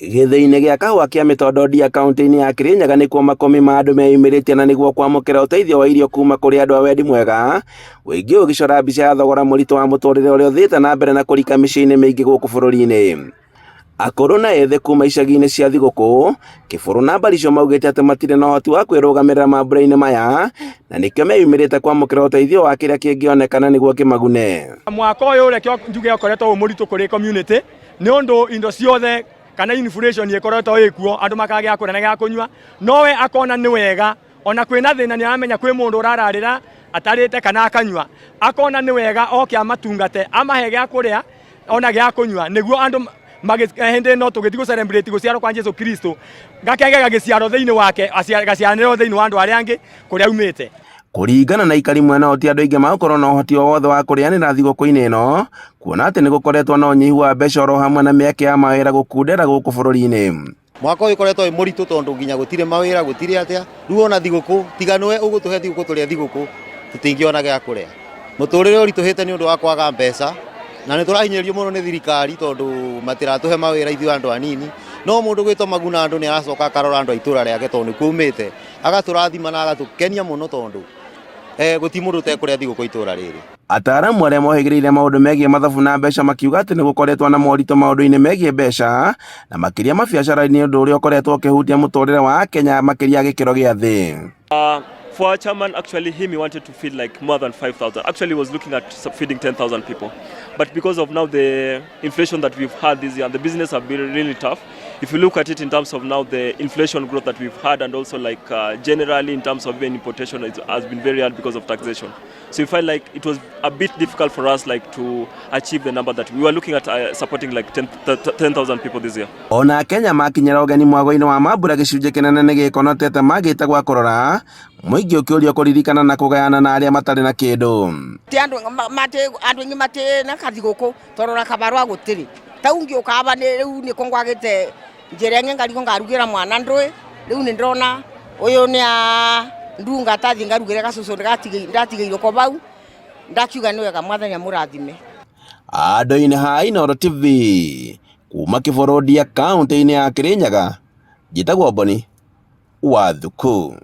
Gĩthĩi-inĩ gĩa kahũa kĩa Mĩtondo Ndia kaunti-inĩ ya Kĩrĩnyaga nĩkuo makũmi ma andũ meyumĩrĩtie na nĩguo kwamũkĩra ũteithio wa irio kuma kũrĩ andũ a wendi mwega, ũingĩ ũgĩcora mbica ya thogora mũritũ wa mũtũrĩre ũrĩa ũthiĩte na mbere na kũrika mĩciĩ-inĩ mĩingĩ gũkũ bũrũri-inĩ. Akũrũ na ethĩ kuma icagi-inĩ cia Thigũkũ, Kĩbũrũ na Mbarico maugĩte atĩ matirĩ na ũhoti wa kwĩrũgamĩrĩra mambura-inĩ maya na nĩkĩo meyumĩrĩte kwamũkĩra ũteithio wa kĩrĩa kĩngĩonekana nĩguo kĩmagune. Mwaka ũyũ reke njuge ũkoretwo wĩ mũritũ kũrĩ community nĩ ũndũ indo ciothe kana inflation ĩkoretwo ĩkuo, andũ makaga gĩa kũrĩa na gĩa kũnyua, nowe akona nĩ wega ona kwĩna thĩna nĩ aramenya kwĩ mũndũ ũrararĩra atarĩte kana akanyua, akona nĩ wega oke amatungate amahe gĩa kũrĩa ona gĩa kũnyua nĩguo andũ hĩndĩ ĩno tũgĩthiĩ gũ celebrate gũciarwo kwa Jesu Kristo gakenge gagĩciarwo thĩinĩ wake gaciaranĩrwo thĩinĩ wa andũ arĩa angĩ kũrĩa aumĩte. Kũringana na aikari mwena ũyũ ti andũ aingĩ magũkorwo na ũhoti o wothe wa kũrĩanĩra thigũkũ-inĩ ĩno, kuona atĩ nĩ gũkoretwo na ũnyihu wa mbeca oro hamwe na mĩeke ya mawĩra gũkundera gũkũ bũrũri-inĩ. Mwaka ũyũ ũkoretwo wĩ mũritũ tondũ nginya gũtirĩ mawĩra gũtirĩ atĩa, rĩu ona thigũkũ tiga nĩwe ũgũtũhe thigũkũ tũrĩe thigũkũ tũtingĩona gĩa kũrĩa. Mũtũrĩre ũritũhĩte nĩ ũndũ wa kwaga mbeca na nĩ tũrahinyĩrĩrio mũno nĩ thirikari tondũ matiratũhe mawĩra ithuĩ andũ anini, no mũndũ gwĩtwo maguna andũ nĩ aracoka akarora andũ a itũra rĩake tondũ nĩkuo aumĩte, agatũrathima na agatũkenia mũno tondũ gũtirĩ mũndũ ũtekũrĩa thigũkũ itũra rĩrĩ. Ataaramu arĩa mohĩgĩrĩire maũndũ megiĩ mathabu na mbeca makiuga atĩ nĩ gũkoretwo na moritũ maũndũ-inĩ megiĩ mbeca na makĩria mabiacara-inĩ ũndũ ũrĩa ũkoretwo ũkĩhutia mũtũrĩre wa Akenya makĩria a gĩkĩro gĩa thĩ. For our chairman, actually, him, he wanted to feed like more than 5,000. Actually, he was looking at feeding 10,000 people. But because of now the inflation that we've had this year, and the business have been really tough. If you look at it in terms of now the inflation growth that we've had, and also like generally in terms of even importation, it has been very hard because of taxation. So you find like it was a bit difficult for us like to achieve the number that we were looking at supporting like 10,000 people this year. Ona Akenya makinyĩra ũgeni mwago-inĩ wa mambura gĩcunjĩ kĩnene nĩ gĩkonotete magĩte gwa kũrora, mũingĩ ũkĩũrio kũririkana na kũgayana na arĩa matarĩ na kĩndũ. Ti andũ andũ aingĩ matĩ na kathigũkũ tondũ na kabarũa gũtirĩ tau ngĩũka aba nĩ rĩu nĩko ngwagĩte njĩra ĩngĩ ngarigwo ngarugĩra mwana ndũĩ rĩu nĩ ndĩrona ũyũ nĩ a ndungata thiĩ ngarugĩre gacũcũ ndatigĩirwo ko bau ndakiuga nĩ wega Mwathani amũrathime. Andũ-inĩ ha Inooro TV kuma Kĩbũrũndia kaũntĩ-inĩ ya Kĩrĩnyaga, njĩtagwo Boni wa Thuku.